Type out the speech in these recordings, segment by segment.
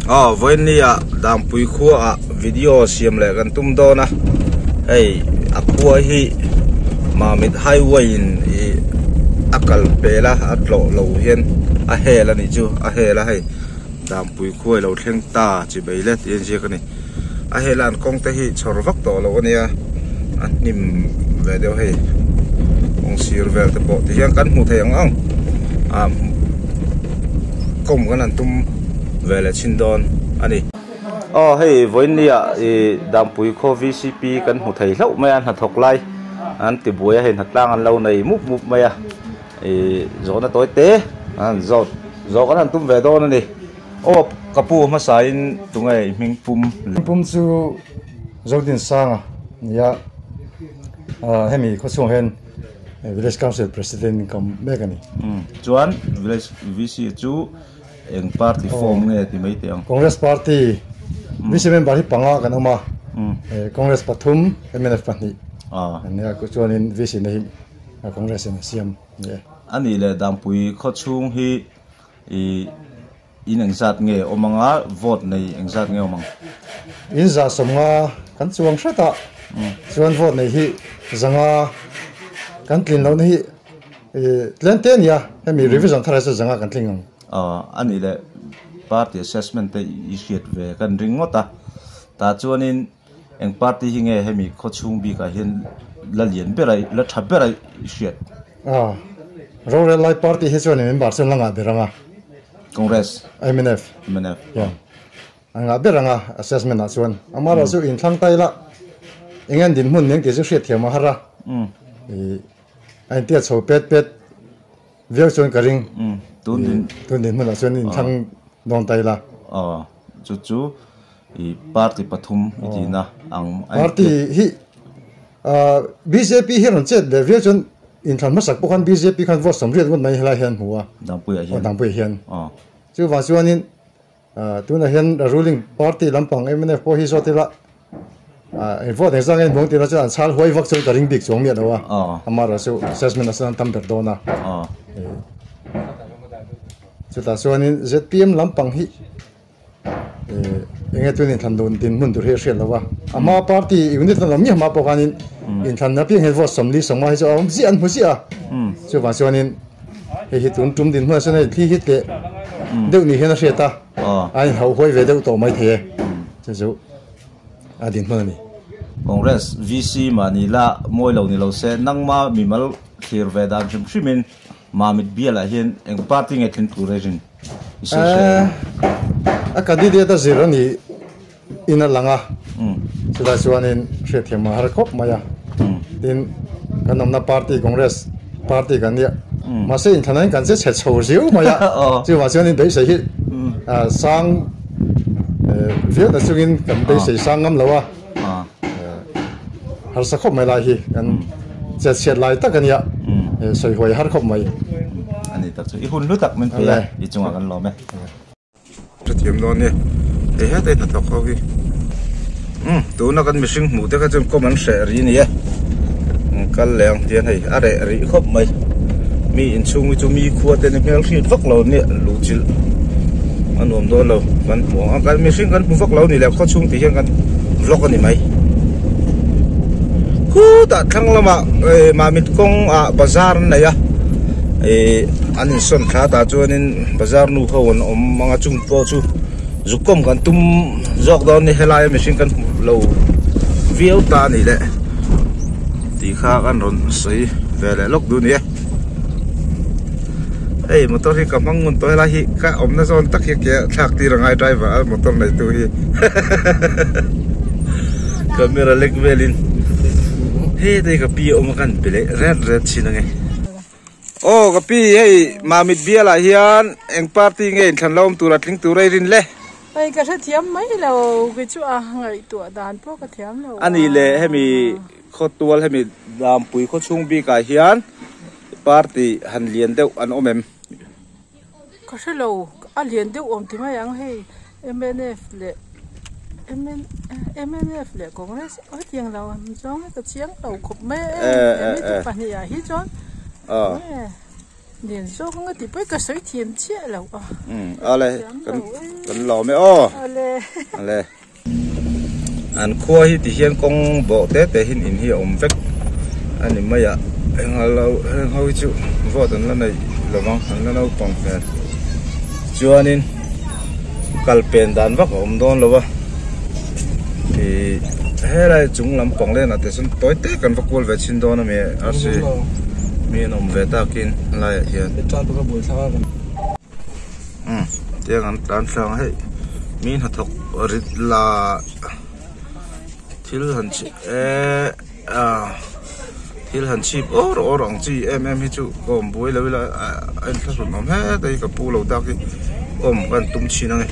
Aw vawiinni ah Dampui khua ah video siam leh kan tum dawn a hei a khua hi Mamit highway in ih a kal pel a a tlawh lo hian a hel a nih chu a hel a hei Dampui khua ilo thleng ta chi bei le tih a inziak a ni a hel a an kawng te hi chhawr vak tawh lo a nia a hnim ve deuh hei kawng sir vel te pawh ti hian kan hmuh theih ang ang ah kawm kan han tum ve leh chhin dawn a ni. Aw hei vawiinni ah ih Dampui khaw V C P kan hmu thei hlauh mai a hnathawk lai an ti buai a hei hnatlang an lo nei mup mup mai a ih zawhna tawi te an han zawt zawh kan han tum ve dawn a ni. Aw ka pu hmasa in tunge i hming pum le? Pum chu Zodinsanga nia hemi khawchhungah hian Village Council President in ka awm mek a ni. Chuan Village VC chu eng party form nge ti mai teh ang? Congress Party VC member hi panga kan awm a, Congress pathum, mnf pahnih an nia, chuanin VC na hi Congress in a siam a ni e. A nih leh Dangpui khawchhung hi I in engzat nge awm ang a, vote nei engzat nge awm ang? In 150 kan chuang hret a, chuan vote nei hi 500 kan tlin lohna hi tlem te a nia, hemi revision thar ah chuan 500 kan tling ang. A nih leh party assessment te i hriat ve kan ring ngawt a, tah chuanin eng party hi nge hemi khawchhung bikah hian la lian ber a, la tha ber a i hriat? A, rorel lai party hi chuan in bar chuan la ngah ber ang a. Congress. Mnf. Mnf. Hian an ngah ber ang a assessment ah chuan. Amaherawh chu inthlang ta ila eng an dinhmun nen tih chu hriat thiam a har a. I a intiat chho pet pet viau chuan ka ring. Tun din. Tun dinhmun ah chuan inthlang dawn ta ila. Aw, chu chu i party pathum i tihna ang. Party hi Bjp hi rawn chet leh viau chuan inthlan hmasak pawh khan bjp khan vote 80 ngawt mai helai hian hmu a. Dangpuiah hian. Aw Dangpuiah hian. Chuvang chuanin tunah hian ruling party lampang mnf pawh hi zawt ila vote engzah nge hmuang tihna chuan an chhal huai vak chuan ka ring bik chuang miah lo a. Amaherawh chu assessment a chuan tam ber dawn a. Chutah chuanin zpm lampang hi Enge chuan inthlan dun dinhmun tur hi a hriat lo a, a hma party unit an awm miah hma pawh khanin inthlan apiang hian vote 40 hi chu a awm ziah an hmu ziah a, chuvang chuanin hei hi tun tum dinhmunah chuan hei thli hi tleh deuh ni hian a hriat a, a inhauh huai ve deuh tawh maithei e, chu chu a dinhmun a ni. Congress VC mahni la mawi lo ni lo se, nangma mimal thlir ve dan hrim hrimin Mamit bialah hian eng party nge tling tur a rin? I sawi hre em? A candidate a zir a nih in a lang a, chulai chuanin hriatthiam a har khawp mai a. Tin, kan awmna party Congress party kan nia, mahse inthlan ah kan che chhe chho riau mai a, chuvang chuanin beisei hi sang viau na chungin kan beisei sang ngam lo a, harsa khawp mai lai hi kan chet chhiat lai tak a nia sawi huai har khawp mai. Ani tak chu i hun hlu tak min pe a i chungah kan lawm e. Hrethiam dawn nia hei heta i hnathawk ho hi umm tuna kan mihring hmuh te kha chuan kawm an hreh ri ania kal leh ang tian hei a reh rih khawp mai mi inchhung hi chu mi khua te ni hmel hriat vak lo nia luhchilh a nuam dawn lo kan hmu ang a kan mihring kan hmu vak lo ni leh khawchhung tih hian kan vlog a ni mai khutah thlang lamah eh mamit kawng ah bazar an nei a eh an insawn thla tah chuanin bazar nu ho an awm ang a chung pawh chu zuk kawm kan tum zawk dawn a ni helai a mihring kan hmu lo viau ta a ni leh tih kha kan rawn sawi ve leh lawk duh a ni e. Hei motor hi ka hmang ngun tawh helai hi ka awmna zawn tak hi ke thlak tir a ngai driver a motor neitu hi camera lek velin heta hi ka pi a awm a ka han pe leh ret ret thin ange aw ka pi hei mamit bialah hian eng party nge inthlan la awm tura tling tura i rin le. Hei ka hrethiam mai lo kei chu a ngaihtuah dan pawh ka thiam lo a. Ani leh hemi khawtual hemi Dampui khawchhung bikah hian party han lian deuh an awm em? Ka hre lo, a lian deuh awm ti mai ang hei mnf leh mnf leh Congress hetiang lo ang zawng hi ka chiang lo khawp mai a em hemi te pahnih ah hi chuan. Lian zawk anga tih pawh ka sawi thiam chiah lo a. Umm ale kan kan lawm e aw. Ale. Ale. An khua hi ti hian kawng bawh te te hin in hi a awm vek a ni mai a eng lo heng ho hi chu vote an la nei lovang an la naupang hmel chuanin kal pen dan vak a awm dawn lo a ih helai chung lampang lenah te chuan tawi te kan va kual ve chhin dawn a mi a si mi an awm ve takin helaiah hian umm tiang an tlan thlang a hei mi hnathawk rit la thil han chhi eee ah thil han chhip awr awr ang chi em em hi chu ka awm buai lo ila a inthlahrun awm hle te hi ka pu lo tak hi awm ka han tum thin ange.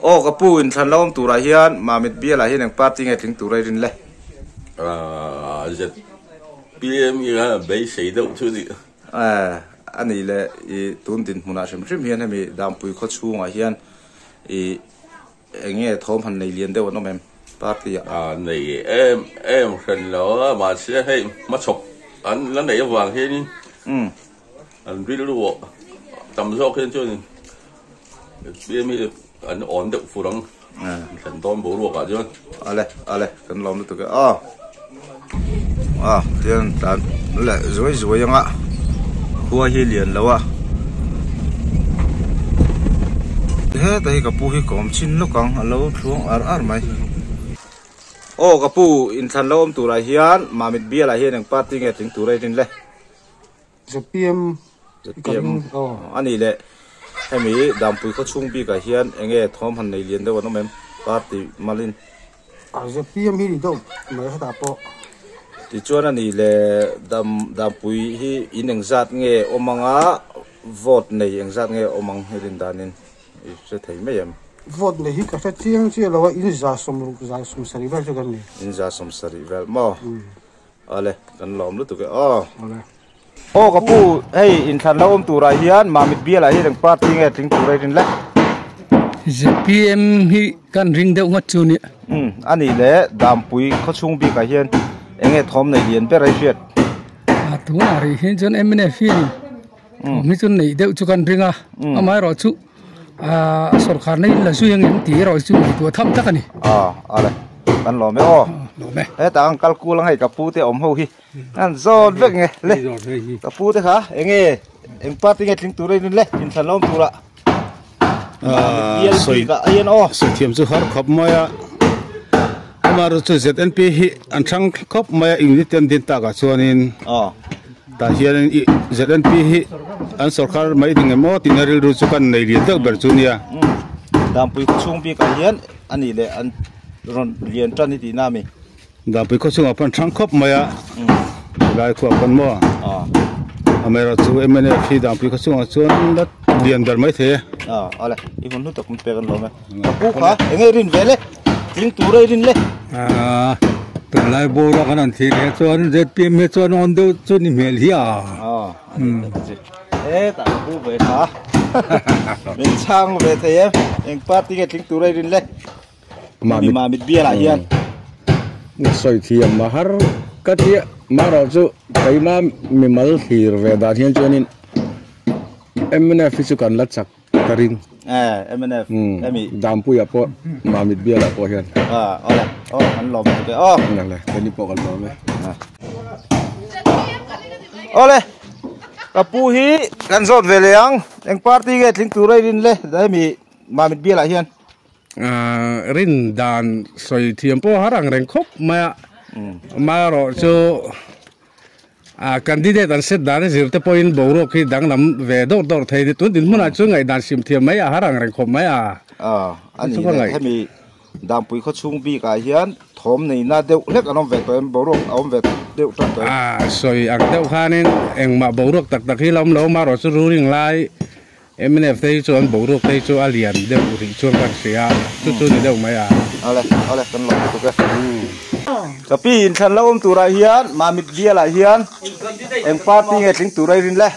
Aw ka pu inthlan lo awm turah hian Mamit bialah hian eng party nge tling tur a i rin le? Aaa ZPM hi a beisei deuh chu ni. Aaa a nih leh i tun dinhmunah hrim hrim hian hemi Dampui khaw chhungah hian i eng nge thawm han nei lian deuh an awm em party ah? Aaa nei em em hran lo a mahse hei hmachhawp an la neih avang hianin an rilru tam zawk hian chuan ZPM hi an awn deuh fur ang thlan dawn boruak ah chuan. Ale ale kan lawm lutuk e aw a tian tlan leh zuai zuai anga khua hi lian lo a heta hi ka pu hi ka awm chin lawk ang a lo thluang ar ar mai aw ka pu inthlan lo awm turah hian Mamit bialah hian eng party nge tling tur a i rin le. ZPM ZPM a nih leh hemi Dampui khaw chhung bikah hian eng nge thawm han nei lian deuh an awm em party malin? ZPM hi ni deuh mai hetah pawh. Tichuan a nih leh Dam Dampui hi in engzat nge awm anga vote nei engzat nge awm ang i rin danin i hre thei mai em? Vote nei hi ka hre chiang chiah lo a, in 167 vel chu kan ni. In 170 vel maw? Ale kan lawm lutuk e aw. Aw ka pu hei inthlan lo awm turah hian Mamit bialah hian eng party nge tling tur a i rin le? ZPM hi kan ring deuh ngawt chu nia. Umm a nih leh Dampui khawchhung bikah hian eng nge thawm nei lian ber a i hriat? A tunah rih hian chuan mnf hian thawm hi chu neih deuh chu kan ring a, amaherawh chu a sawrkharna in la zui ang em tih erawh chu ngaihtuah tham tak a ni. Aw ale kan lawm e aw. Lawm e. Hetah ang kal kul ang hei ka pu te awm ho hi an zawt vek nge le ka pu te kha eng nge eng party nge tling tur a in le inthlan lawm turah Sawi thiam chu har khawp mai a, amaherawhchu chu ZNP hi an thlang khawp mai a unit te an din takah chuanin tah hianin ih ZNP hi an sawrkar mai ding em aw tihna rilru chu kan nei lian deuh ber chu nia. Dampui khaw chhung bikah hian a nih leh an rawn lian tan hi tihna a mi? Dampui khaw chhungah pawh an thlang khawp mai a, helai khuah pawn maw amaherawhchu chu mnf hi Dampui khaw chhungah chuan la lian ber mai thei e. Awle i hun hlu tak min pek an lawm e. Ka pu kha eng nge i rin ve le? Tling tur a i rin le? Tunlai bawra kan han thih leh chuan zpm hi chuan awn deuh chu ni hmel hi a. Hetah ka pu ve kha min chhang ve thei em? Eng party nge tling tur a i rin le? Mamit Mamit bialah hian sawi thiam a har ka tia marawh chu keima mimal thlir ve dan hian chuanin mnf hi chu kan la chak ka ring eh mnf emi Dampuia pawh Mamit bialah pawh hian ah awle aw kan lawm tuk e aw le keini pawh kan lawm e awle ka pu hi kan zawt ve leh ang eng party nge tling tur a i rin le hemi Mamit bialah hian Rin dan sawi thiam pawh har ang reng khawp mai a, amaherawh chu candidate an set dan a zir te pawhin boruak hi danglam ve dawrh dawrh thei a ni. Tun dinhmunah chuan ngaihdan sim thiam mai a har ang reng khawp mai a. A ni le, hemi Dampui khaw chhung bikah hian thawm neihna deuh hlek an awm ve tawh em, boruak a awm ve deuh tan tawh em? Sawi ang deuh khanin engmah boruak tak tak hi la awm lo, amaherawh chu ruling lai Mnf te hi chuan boruak te hi chu a lian deuh rih chuan ka hria a, chu chu ni deuh mai a. Awle, awle, kan lawm lutuk e. Ka pi inthlan lo awm turah hian Mamit bialah hian eng party nge tling tur a i rin le?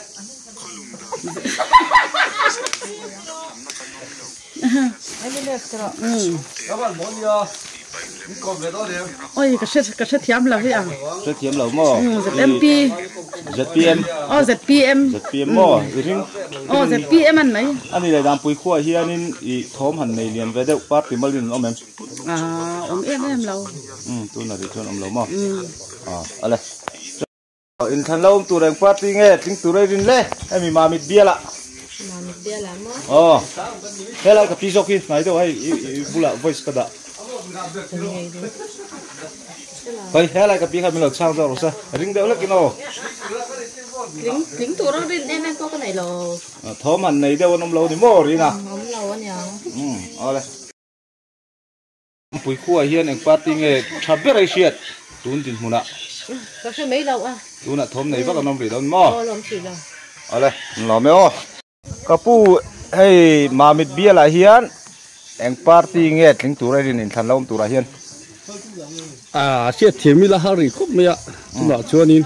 Oi ka hre ka hrethiam lo hi ang. Hrethiam lo maw? ZMP. ZPM. Aw ZPM. ZPM maw? I ring. Aw ZPM an mai. Ani leh Dampui khuaah hianin i thawm han nei lian ve deuh party malin an awm em? Aaa awm em em lo. Umm tuna rih chuan awm lo maw? Aw ale. Inthlan lo awm tur eng party nge tling tur a i rin le? Hemi Mamit bialah. Mamit bialah maw? Aw. Helai ka pi zawk hi hnai deuh hei i bulah voice ka dah. Hei helai ka pi kha min lo chhang zawk rawh se. Ring deuh hlek in aw. Tling tling tur a rin em em pawh ka nei lo. Thawm han nei deuh an awm lo ni maw Rina? Awm lo aniang. Umm awle. Pui khuaah hian eng party nge tha ber a i hriat tun dinhmunah? Ka hre mai lo a. Tunah thawm nei vak an awm rih lo ni maw? Aw lawm hrih lo. Awle, an lawm e aw. Ka pu, hei Mamit bialah hian eng party nge tling tura i rin inthlan lo awm turah hian? A hriat thiam ila har rih khawp mai a, chumah chuanin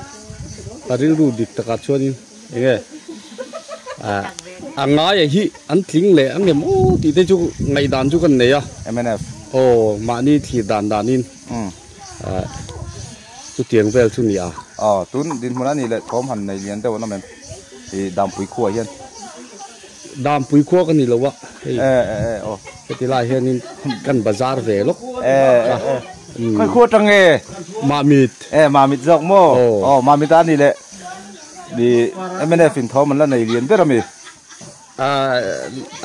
ka rilru dik takah chuanin eng nge a ngaia hi an tling leh ang em aw tih te chu ngaihdan chu kan nei a. Mnf. Aw mahni thlir dan danin chutiang vel chu ni a. Aw tun dinhmun a nih leh thawm han nei lian deuh an awm em i Dampui khuaah hian. Dampui khua ka ni lo a hei heti lai hianin kan bazar ve lawk a. Khawi khua atang nge? Mamit. E Mamit zawk maw? Aw Mamit a nih leh. Ni mnf in thawm an la nei lian ber a mi?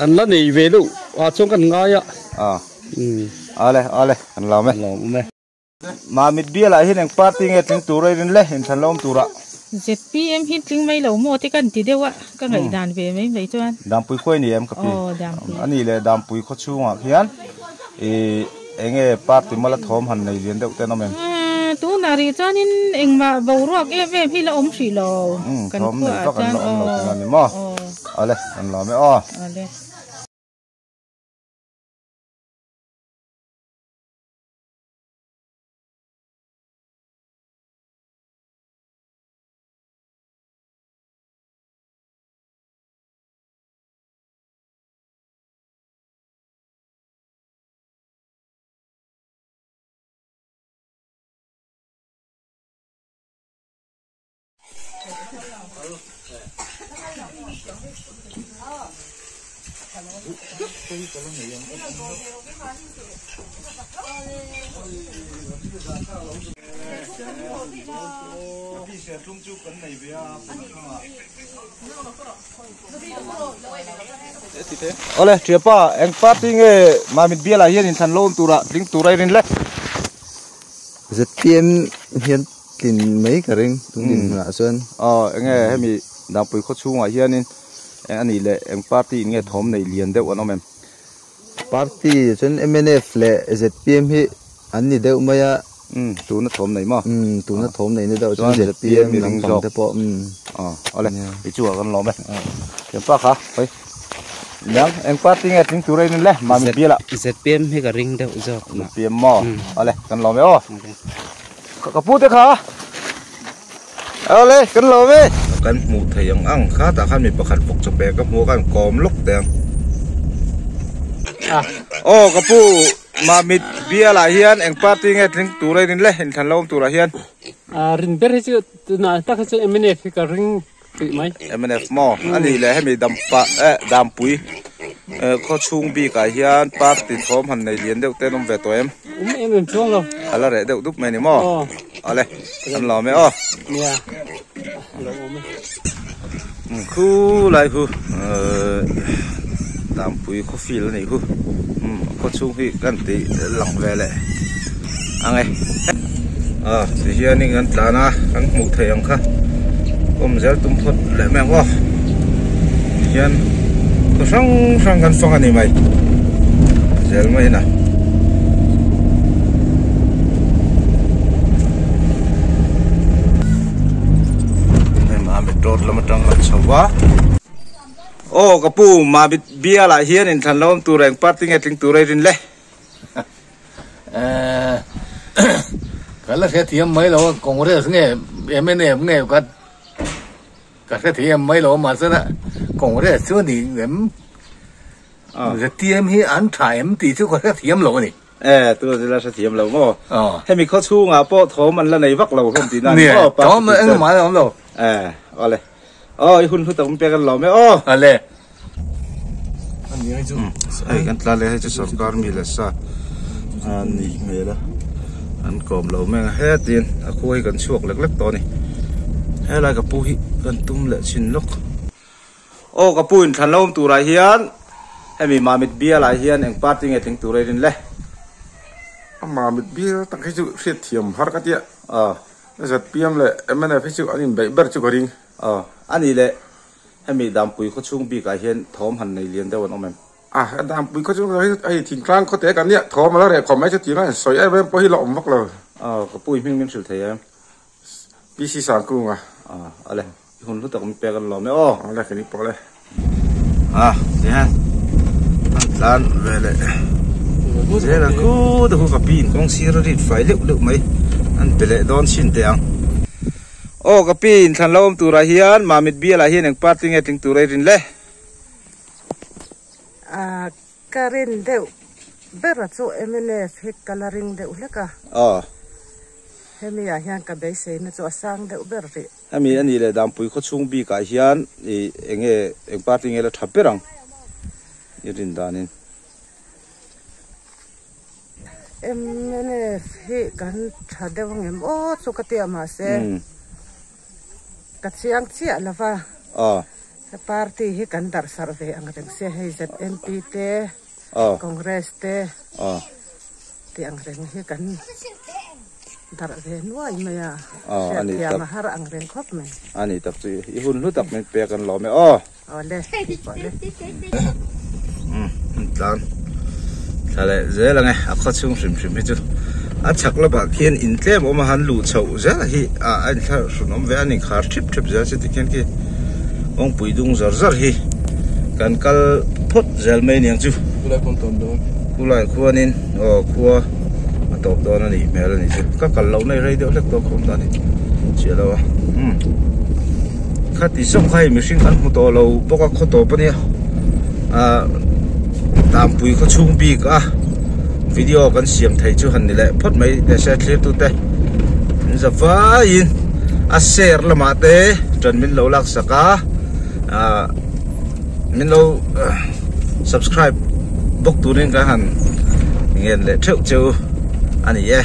An la nei ve deuh a chuan kan ngai a. Ale ale kan lawm e. Lawm e. Mamit bialah hian eng party nge tling tur a i rin le inthlan lo awm turah? ZPM hi tling mai lo maw te kan ti deuh a ka ngaihdan ve mai mai chuan. Dampui khuai ni em ka pi? Aw Dampui. A nih leh Dampui khaw chhungah khian i Enge party mala thawm han nei lian deuh te an awm em? Tunah rih chuanin engmah boruak em em hi la awm hrih lo. Kan thawm nei vak an la awm lo tih a ni maw? Awle, kan lawm e aw. Awle. Awle thiapa eng party nge Mamit bialah hian inthlan lo awm turah tling tur a i rin le. ZPM hian tlin mai ka ring tun din hmunah chuan. Aw enge hemi Dangpui khaw chhungah hianin eng a nih leh eng party in nge thawm nei lian deuh an awm em? Party chuan mnf leh ZPM hi an ni deuh mai a. Umm tuna thawm nei maw? Umm tuna thawm nei ni deuh chuan ZPM lampang te pawh umm. Aw awle i chungah kan lawm e. Thianpa kha hawi niang eng party nge tling tur a in le Mamit bial ah. ZPM hi ka ring deuh zawk mah. ZPM maw? Awle kan lawm e aw. Ka pu te kha awle kan lawm e. Kan hmuh theih ang ang kha tah khan mi pakhat vawk chaw pe ka hmu a khan kawm lawk teh ang. Aw ka pu Mamit bial ah hian eng party nge tling tur a in le inthlan lo awm tur ah hian. Rin ber hi chu tunah tak hi chu mnf hi ka ring rih mai. Mnf maw? A nih leh hemi dampa eh Dampui khaw chhung bik ah hian party thawm han nei lian deuh te an awm ve tawh em? Awm em em chuang lo. A la reh deuh dup mai ni maw? Aw. Awle an lawm e aw. Nia a lo awm e. Khu lai khu Dampui khaw field a nih khu khaw chhung hi kan ti lang ve leh ang e. A ti hianin kan tlan a kan hmuh theih ang kha awm zel tum phawt leh mai ang aw tihian khaw hrang hrang kan fang a ni mai zel mai in a. Hei Mamit road lam atang kan chho va aw ka pu Mamit bial ah hian inthlan lo awm tur eng party nge tling tur a i rin le. Ka la hrethiam mai lo a Congress nge mnf nge ka ka hrethiam mai lo a mahse Congress chu a ni em ZPM hi an tha em tih chu ka hrethiam lo a ni. E tu la hre thiam lo maw? Hemi khaw chhungah pawh thawm an la nei vak lo hlawm tihna a ni maw? Thawm engmah a awm lo. E awle. Aw i hun hlu tak min pek an lawm e aw. Ale. Hei kan tla leh hei chu sorkar mi leh sa a nih hmel a an kawm lo mek a hetin a khua hi kan chhuak lek lek tawh a ni helai ka pu hi kan tum leh chhin lawk aw ka pu in thlan lo awm turah hian hemi mamit bial ah hian eng party nge tling tur a i rin le a mamit bial tak hi chu hriatthiam har ka tia zpm leh mnf hi chu an inbeih ber chu ka ring aw a nih leh Hemi Dampui khaw chhung bikah hian thawm han nei lian deuh an awm em? A, Dampui khaw chhung hi hei thingtlang khaw te kan nia, thawm a la reh khawp mai chu tih a sawi em em pawh hi la awm vak lo. Aw, ka pu i hming min hrilh thei em? PC Sangkunga. A, ale, i hun hlu tak min pek an lawm e aw. Ale, ka ni pawh le. A, tihian an tlan ve leh zel ang khu te khu ka pi in kawng sir a rit fai leuh leuh mai an pe leh dawn chhin teh ang. Aw ka pi inthlan lo awm turah hian Mamit bialah hian eng party nge tling tur a i rin le? Ah ka rin deuh ber a chu mnf hi ka la ring deuh hlek a. Aw. Hemi ah hian ka beiseina chu a sang deuh ber rih. Hemi a nih leh Dampui khawchhung bikah hian i eng nge eng party nge la tha ber ang i rin danin? Mnf hi kan tha deuh ang em aw chu ka tia mahse ka chiang chiah lo va party hi kan darh sarh ve ang reng sia hei ZNP te Congress te tih ang reng hi kan darh ve nuai mai a hriatthiam a har ang reng khawp mai. A ni tak chu i hun hlu tak min pek an lawm e aw. Awle, awle. An tlan thla leh zel ang e, a khaw chhung hrim hrim hi chu a chhak lamah khian in tlem awm a han luh chhoh zel hi a a inthlahrun awm ve a, an inkhar thip thep zel chuti khian khi kawngpui dung zar zar hi kan kal phawt zel mai aniang chu. Khulai khuanin aw khua a tawp dawn a nih hmel a nih chu ka kal loh na i rei deuh hlek tawh khawm dan hi chiah lo a umm. Khati zawk kha hei mihring kan hmu tawh lo bawk a khaw tawp ania ah Dampui khaw chhung bik a video kan siam thei chu han ni leh phawt mai teh se thlir tu te in za vaiin a share lamah te ṭan min lo lak sak a ah min lo subscribe bawk turin ka han ngen leh theuh cheu a ni e.